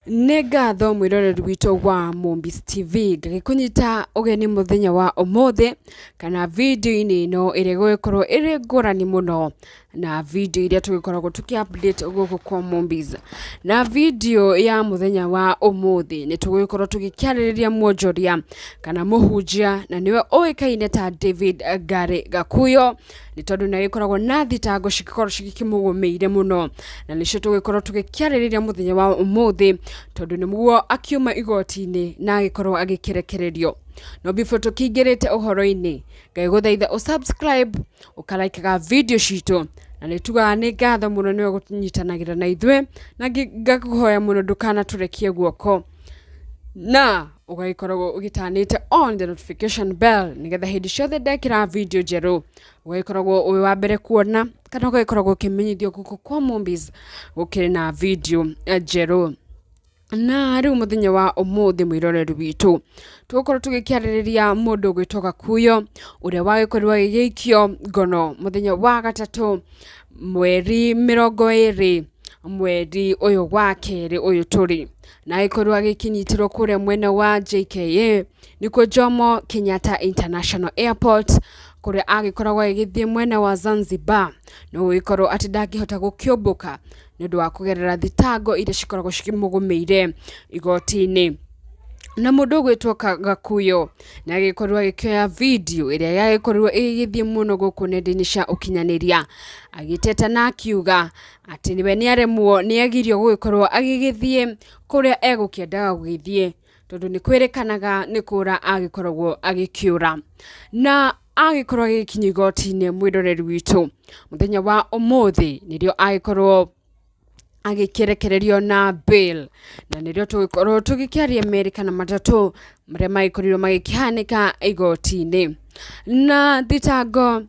Nĩ ngatho mwĩroreri witũ wa Mombis TV, ngagĩkũnyita ũgeni mũthenya wa ũmũthĩ kana video-inĩ ĩno ĩrĩa ĩgũgĩkorwo ĩrĩ ngũrani mũno na video iria tũgĩkoragwo tũkĩ update gũkũ kwa Mombis. Na video ya mũthenya wa ũmũthĩ nĩ tũgũgĩkorwo tũgĩkĩarĩrĩria mwonjoria kana mũhunjia na nĩwe ũĩkaine ta David Ngari Gakuyo, nĩ tondũ nĩ agĩkoragwo na thitango cigĩkorwo cigĩkĩmũgũmĩire mũno, na nĩcio tũgĩkorwo tũgĩkĩarĩrĩria mũthenya wa ũmũthĩ, tondũ nĩguo akiuma igoti-inĩ na agĩkorwo agĩkĩrekererio. No before tũkĩingĩrĩte ũhoro-inĩ, ngagĩgũthaitha ũ subscribe, ũkaraikaga video citũ, na nĩ tugaga nĩ ngatho mũno nĩwe gũnyitanagĩra na ithuĩ, na ngakũhoya mũno ndũkanatũrekie guoko, na ũgagĩkoragwo ũgĩtanĩte on the notification bell nĩgetha hĩndĩ ciothe ndekĩra video njerũ ũgagĩkoragwo wĩ wa mbere kuona kana ũgagĩkoragwo ũkĩmenyithio gũkũ kwa Mombis gũkĩrĩ na video njerũ. Na rĩu mũthenya wa ũmũthĩ mwĩroreri witũ tũgũkorwo tũgĩkĩarĩrĩria mũndũ ũgwĩtwo Gakuyo ũrĩa wagĩkorirwo agĩgĩikio ngono mũthenya wa gatatũ mweri 20 mweri ũyũ wa kerĩ ũyũ tũrĩ, na agĩkorwo agĩkĩnyitĩrwo kũrĩa mwena wa JKA nĩkuo Jomo Kenyatta International Airport kũrĩa agĩkoragwo agĩgĩthiĩ mwena wa Zanzibar, no gũgĩkorwo atĩ ndangĩhota gũkĩũmbũka nĩ ũndũ wa kũgerera thitango iria cikoragwo cikĩmũgũmĩire igoti-inĩ. Na mũndũ ũgwĩtwo Gakuyo nĩ agĩkorirwo agĩkĩoya video ĩrĩa yagĩkorirwo ĩgĩgĩthiĩ mũno gũkũ nenda-inĩ cia ũkinyanĩria, agĩteta na akiuga atĩ we nĩ aremwo nĩ agirio gũgĩkorwo agĩgĩthiĩ kũrĩa egũkĩendaga gũgĩthiĩ, tondũ nĩ kwĩrĩkanaga nĩ kũra agĩkoragwo agĩkĩũra. Na agĩkorwo agĩgĩkinya igoti-inĩ mwĩroreri witũ mũthenya wa ũmũthĩ nĩrĩo agĩkorwo agĩkĩrekererio na bail, na nĩrĩo tũgĩkorwo tũgĩkĩaria merĩ kana matatũ marĩa magĩkorirwo magĩkĩhanĩka igoti-inĩ. Na thitango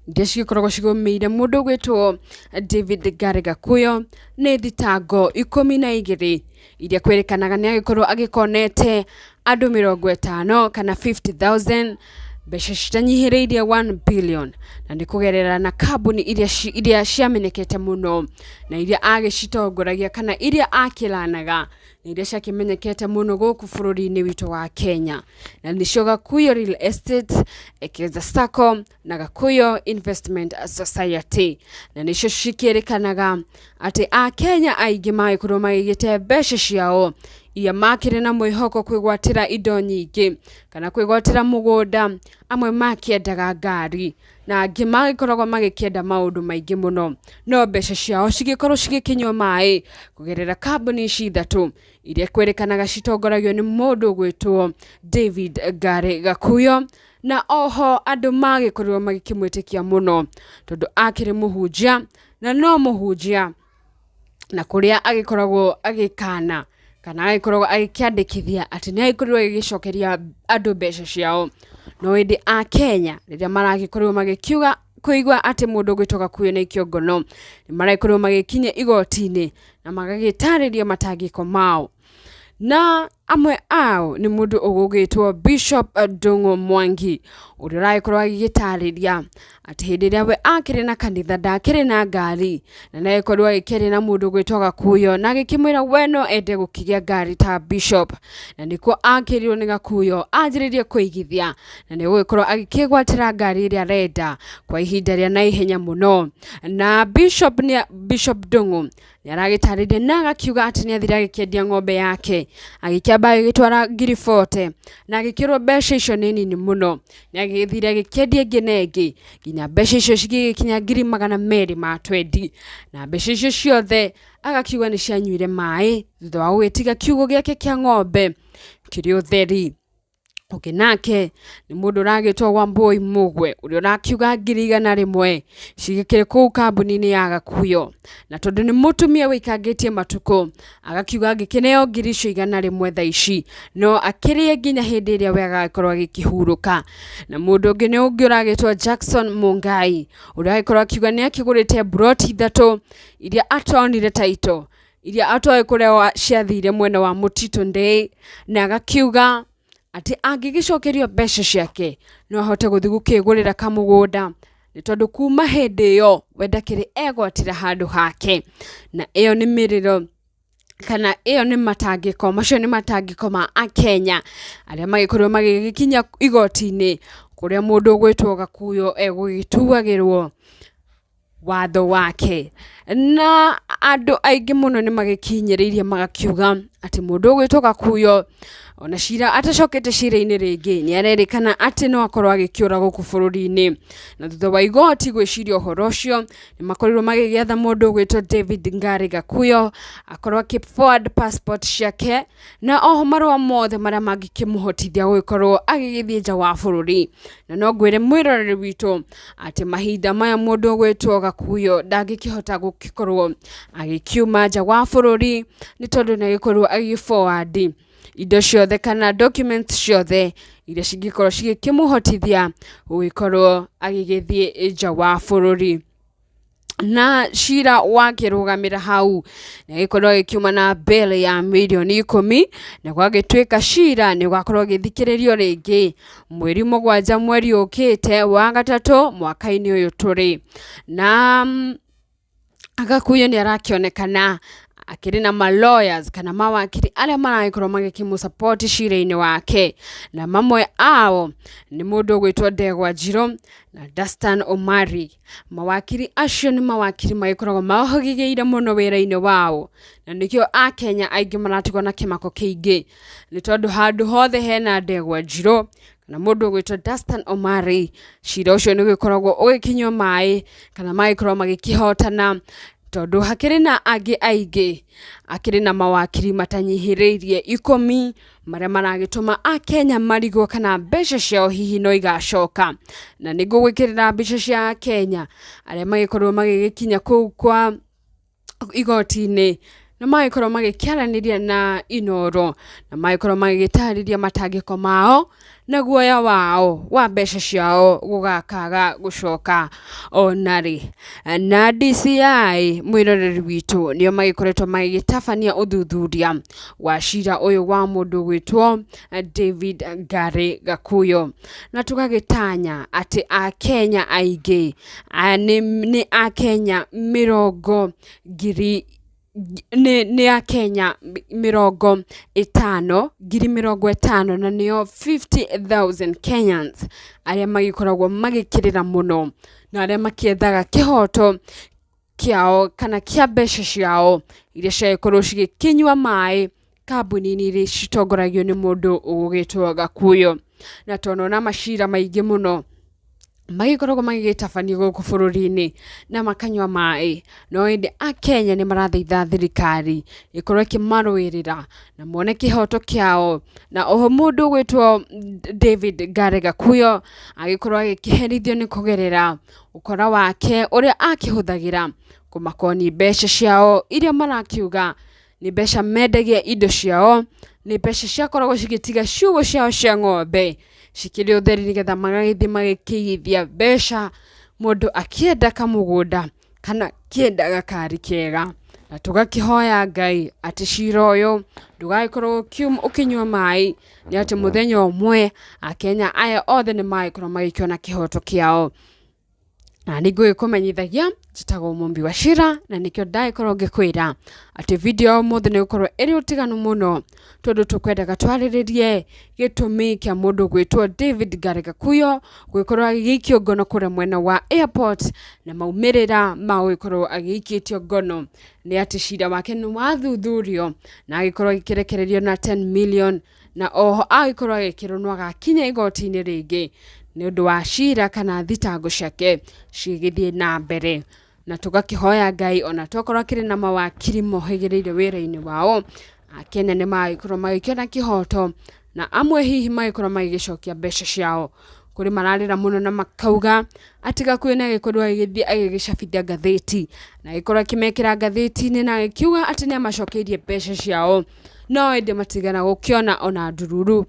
iria cigĩkoragwo cigũmĩire mũndũ ũgwĩtwo David Ngari Gakuyo nĩ thitango 12 iria kwĩrĩkanaga nĩ agĩkorwo agĩkonete andũ 50 kana 50,000 mbeca citanyihĩrĩirie 1 billion, na nĩ kũgerera na kambuni iria ciamenyekete mũno na iria agĩcitongoragia kana iria akĩranaga na iria ciakĩmenyekete mũno gũkũ bũrũri-inĩ witũ wa Kenya, na nĩcio Gakuyo Real Estate, Ekeza Sacco na Gakuyo Investment Society, na nĩcio cikĩrĩkanaga atĩ akenya aingĩ magĩkorwo magĩgĩte mbeca ciao iria makĩrĩ na mwĩhoko kwĩgwatĩra indo nyingĩ kana kwĩgwatĩra mũgũnda, amwe makĩendaga ngari na angĩ magĩkoragwo magĩkĩenda maũndũ maingĩ mũno, no mbeca ciao cigĩkorwo cigĩkĩnyua maĩ kũgerera kambuni ici ithatũ iria kwĩrĩkanaga citongoragio nĩ mũndũ ũgwĩtwo David Ngari Gakuyo. Na oho andũ magĩkorirwo magĩkĩmwĩtĩkia mũno tondũ akĩrĩ mũhunjia na no mũhunjia, na kũrĩa agĩkoragwo agĩkana kana agĩkoragwo agĩkĩandĩkithia atĩ nĩ agĩkorirwo agĩgĩcokeria andũ mbeca ciao. No ĩndĩ akenya rĩrĩa maragĩkorirwo magĩkiuga kũigua atĩ mũndũ ũgwĩtwo Gakuyo nĩ aikio ngono, nĩ maragĩkorirwo magĩkinya igoti-inĩ na magagĩtarĩria matangĩko mao. Na amwe ao nĩ mũndũ ũgũgĩtwo Bishop Ndung'u Mwangi ũrĩa ũragĩkorwo agĩgĩtarĩria atĩ hĩndĩ ĩrĩa we akĩrĩ na kanitha ndakĩrĩ na ngari, na nĩ agĩkorirwo agĩkĩaria na mũndũ ũgwĩtwo Gakuyo na agĩkĩmwĩra we no ende gũkĩgĩa ngari ta Bishop, na nĩkuo akĩrirwo nĩ Gakuyo anjĩrĩrie kũigithia na nĩ gũgĩkorwo agĩkĩgwatĩra ngari ĩrĩa arenda kwa ihinda rĩa naihenya mũno. Na Bishop Ndung'u nĩ aragĩtarĩria na agakiuga atĩ nĩ athire agĩkĩendia ng'ombe yake, agĩkĩamba agĩgĩtwara ngiri 40 na agĩkĩrwo mbeca icio nĩ nini mũno, nĩ agĩthire agĩkĩendia ĩngĩ na ĩngĩ nginya mbeca icio cigĩgĩkinya ngiri 220, na mbeca icio ciothe agakiuga nĩ cianyuire maĩ thutha wa gũgĩtiga kiugũ gĩake kĩa ng'ombe kĩrĩ ũtheri. Ũngĩ nake nĩ mũndũ ũragĩtwo Wambui Mugwe ũrĩa ũrakiuga ngiri 100 cigĩkĩrĩ kũu kambuni-inĩ ya Gakuyo, na tondũ nĩ mũtumia wĩikangĩtie matukũ agakiuga angĩkĩneo ngiri icio 100 thaa ici no akĩrĩe nginya hĩndĩ ĩrĩa we agagĩkorwo agĩkĩhurũka. Na mũndũ ũngĩ nĩ ũngĩ ũragĩtwo Jackson Mungai ũrĩa agĩkorwo akiuga nĩ akĩgũrĩte mburoti ithatũ iria atonire taito iria atoĩ kũrĩa ciathire mwena wa Mũtitũ Ndei, na agakiuga atĩ angĩgĩcokerio mbeca ciake no ahote gũthiĩ gũkĩgũrĩra kamũgũnda, nĩ tondũ kuma hĩndĩ ĩyo we ndakĩrĩ egwatĩra handũ hake. Na ĩyo nĩ mĩrĩro Kana ĩyo nĩ matangĩko, macio nĩ matangĩko ma akenya arĩa magĩkorirwo magĩgĩkinya igoti-inĩ kũrĩa mũndũ ũgwĩtwo Gakuyo egũgĩtuagĩrwo watho wake. Na andũ aingĩ mũno nĩ magĩkinyĩrĩirie magakiuga atĩ mũndũ ũgwĩtwo Gakuyo ona cira atacokete cira-inĩ rĩngĩ nĩ arerĩkana atĩ no akorwo agĩkĩũra gũkũ bũrũri-inĩ. Na thutha wa igoti gwĩciria ũhoro ũcio, nĩ makorirwo magĩgĩetha mũndũ ũgwĩtwo David Ngari Gakuyo akorwo akĩ forward passport ciake na oho marũa mothe marĩa mangĩkĩmũhotithia gũgĩkorwo agĩgĩthiĩ nja wa bũrũri. Na no ngwĩre mwĩroreri witũ atĩ mahinda maya mũndũ ũgwĩtwo Gakuyo ndangĩkĩhota gũgĩkorwo agĩkiuma nja wa bũrũri nĩ tondũ nĩ agĩkorirwo agĩ forward indo ciothe kana documents ciothe iria cingĩkorwo cigĩkĩmũhotithia gũgĩkorwo agĩgĩthiĩ nja wa bũrũri. Na cira wakĩrũgamĩra hau, nĩ agĩkorirwo agĩkiuma na bail ya mirioni 10, na gwagĩtuĩka cira nĩ ũgakorwo ũgĩthikĩrĩrio rĩngĩ mweri 7 mweri ũkĩte wa gatatũ mwaka-inĩ ũyũ tũrĩ. Na Gakuyo nĩ arakĩonekana akĩrĩ na ma lawyers kana mawakiri arĩa maragĩkorwo magĩkĩmũ support cira-inĩ wake, na mamwe ao nĩ mũndũ ũgwĩtwo Ndegwa Njirũ na Dastan Omari. Mawakiri acio nĩ mawakiri magĩkoragwo mohĩgĩrĩire mũno wĩra-inĩ wao, na nĩkĩo akenya aingĩ maratigwo na kĩmako kĩingĩ, nĩ tondũ handũ hothe hena Ndegwa Njirũ kana mũndũ ũgwĩtwo Dastan Omari, cira ũcio nĩ ũgĩkoragwo ũgĩkinyio maĩ kana magĩkorwo magĩkĩhotana, tondũ hakĩrĩ na angĩ aingĩ, akĩrĩ na mawakiri matanyihĩrĩirie 10 marĩa maragĩtũma akenya marigwo kana mbeca ciao hihi no igacoka. Na nĩ ngũgwĩkĩrĩra mbica cia akenya arĩa magĩkorirwo magĩgĩkinya kũu kwa igoti-inĩ na magĩkorwo magĩkĩaranĩria na Inooro na magĩkorwo magĩgĩtarĩria matangĩko mao na guoya wao wa mbeca ciao gũgakaga gũcoka ona rĩ. Na DCI mwĩroreri witũ nĩo magĩkoretwo magĩtabania ũthuthuria wa cira ũyũ wa mũndũ ũgwĩtwo David Ngari Gakuyo. Na tũgagĩtanya atĩ akenya aingĩ nĩ akenya mĩrongo ngiri nĩ akenya 50, 50,000, na nĩo 50,000 Kenyans arĩa magĩkoragwo magĩkĩrĩra mũno na arĩa makĩethaga kĩhoto kĩao kana kĩa mbeca ciao iria ciagĩkorwo cigĩkĩnyua maĩ kambuni-inĩ iria citongoragio nĩ mũndũ ũgũgĩtwo Gakuyo. Na tũnona macira maingĩ mũno magĩkoragwo magĩgĩtabanio gũkũ bũrũri-inĩ na makanyua maĩ, no ĩndĩ akenya nĩ marathaitha thirikari ĩkorwo ĩkĩmarũĩrĩra na mone kĩhoto kĩao. Na oho mũndũ ũgwĩtwo David Ngare Gakuyo agĩkorwo agĩkĩherithio nĩ kũgerera ũkora wake ũrĩa akĩhũthagĩra kũmakoni mbeca ciao iria marakiuga nĩ mbeca mendagia indo ciao, nĩ mbeca ciakoragwo cigĩtiga ciugũ ciao cia ng'ombe cikĩrĩ ũtheri nĩgetha magagĩthiĩ magĩkĩigithia mbeca mũndũ akĩenda kamũgũnda kana akĩenda gakari kega. Na tũgakĩhoya Ngai atĩ cira ũyũ ndũgagĩkorwo ũkĩnyua maĩ, nĩ atĩ mũthenya ũmwe akenya aya othe nĩ magĩkorwo magĩkĩona kĩhoto kĩao. Na nĩ ngũgĩkũmenyithagia njĩtagwo Mũmbi wa Cira, na nĩkĩo ndagĩkorwo ngĩkwĩra atĩ video ya ũmũthĩ nĩ ĩgũkorwo ĩrĩ ũtiganu mũno, tondũ tũkwendaga twarĩrĩrie gĩtũmi kĩa mũndũ gwĩtwo David Ngare Gakuyo gũgĩkorwo agĩgĩikio ngono kũrĩa mwena wa airport, na maumĩrĩra ma gũgĩkorwo agĩikĩtio ngono nĩ atĩ cira wake nĩ wathuthurio na agĩkorwo agĩkĩrekererio na 10 million, na oho agĩkorwo agĩkĩrwo no agakinya igoti-inĩ rĩngĩ nĩ ũndũ wa cira kana thitango ciake cigĩthiĩ na mbere. Na tũgakĩhoya Ngai ona tokorwo akĩrĩ na mawakiri mohĩgĩrĩire wĩra-inĩ wao, akenya nĩ magĩkorwo magĩkĩona kĩhoto na amwe hihi magĩkorwo magĩgĩcokia mbeca ciao. Kũrĩ mararĩra mũno na makauga atĩ Gakuyo nĩ agĩkorirwo agĩgĩthiĩ agĩgĩcabithia ngathĩti na agĩkorwo akĩmekĩra ngathĩti-inĩ na agĩkiuga atĩ nĩ amacokeirie mbeca ciao, no ĩndĩ matigana gũkĩona ona ndururu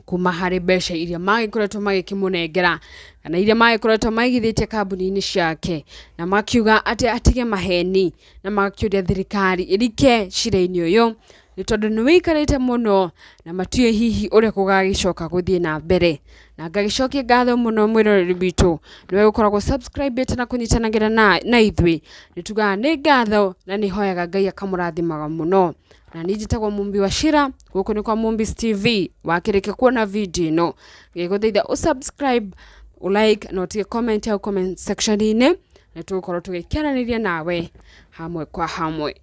kuma harĩ mbeca iria magĩkoretwo magĩkĩmũnengera kana iria magĩkoretwo maigithĩtie kambuni-inĩ ciake, na makiuga atĩ atige maheni na magakĩũria thirikari ĩrike cira-inĩ ũyũ. Nĩ tondũ nĩ wĩikarĩte mũno na matiũĩ hihi ũrĩa kũgagĩcoka gũthiĩ na mbere. Na ngagĩcokia ngatho mũno mwĩroreri witũ nĩwe ũkoragwo subscribe na kũnyitanagĩra na ithuĩ. Nĩ tugaga nĩ ngatho na nĩ hoyaga Ngai akamũrathimaga mũno. Na niĩ njĩtagwo Mumbi wa Shira, gũkũ nĩ kwa Mumbis TV. Wakĩrĩkia kuona video ĩno, ngĩgũthaitha ũ subscribe, ũ like na ũtige comment hau comment section-inĩ, nĩ tũgũkorwo tũgĩkĩaranĩria nawe hamwe kwa hamwe.